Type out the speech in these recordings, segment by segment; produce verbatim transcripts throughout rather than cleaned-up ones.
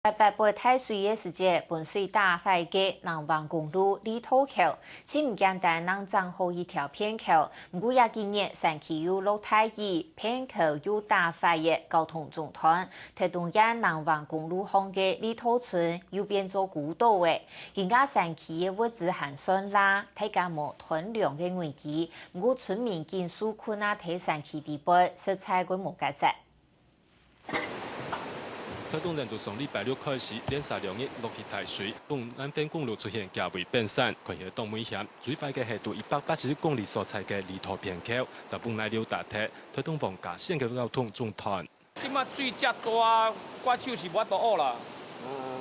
八八八大水个時節，分水打壞个南橫公路利道橋，盡毋簡單正整好一條便橋，毋過這幾日山區又落大雨，便橋又打壞个，交通中斷，臺東縣南橫公路項个利道村又變做孤島个。今下山區个物資還算罅，大家無斷糧个危機，毋過村民緊受困啊，在山區裡背，實在過無結煞。 臺東縣自上禮拜六開始，連續兩日落起大水，東南橫公路出現崎位崩山，看起來當危險。最壞个係在一百八十一公里所在个利道便橋，就分泥流打忒，臺東往甲仙个交通中斷。這馬水遮大，我手是無法度挖啦。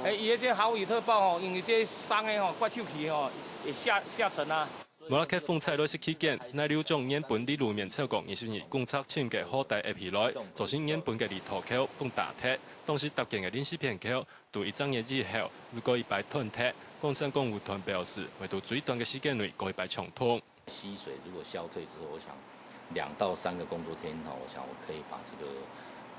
欸，伊彼个豪雨特報吼，因為這山个吼，我手去吼，會下，下沉啊。 無啦，客風吹來時期間，泥流將原本在路面超過二十二公尺深个河底壓起來，造成原本个利道橋崩打忒。當時搭建个臨時便橋，在一整夜以後，又過一擺斷忒。岡山工務段表示，會在最短个時間內過一擺暢通。溪水如果消退之後，我想兩到三個工作天吼，我想我可以把這個，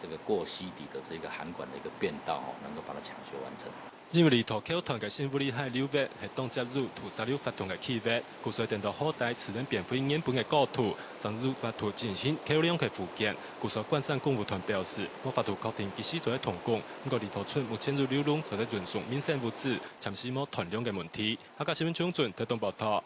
這個過溪底的這個涵管的一個便道吼，能夠把它搶修完成。 因為利道橋斷个新霧裡溪流域係當接入土石流發動个區域，故所等到河底自然變回原本个高度，正有法度進行橋樑个復建。故所關山工務團表示，無法度確定幾時做得動工，毋過利道村目前有流籠做得運送民生物資，暫時無斷糧个問題。客家新聞張俊，臺東報導。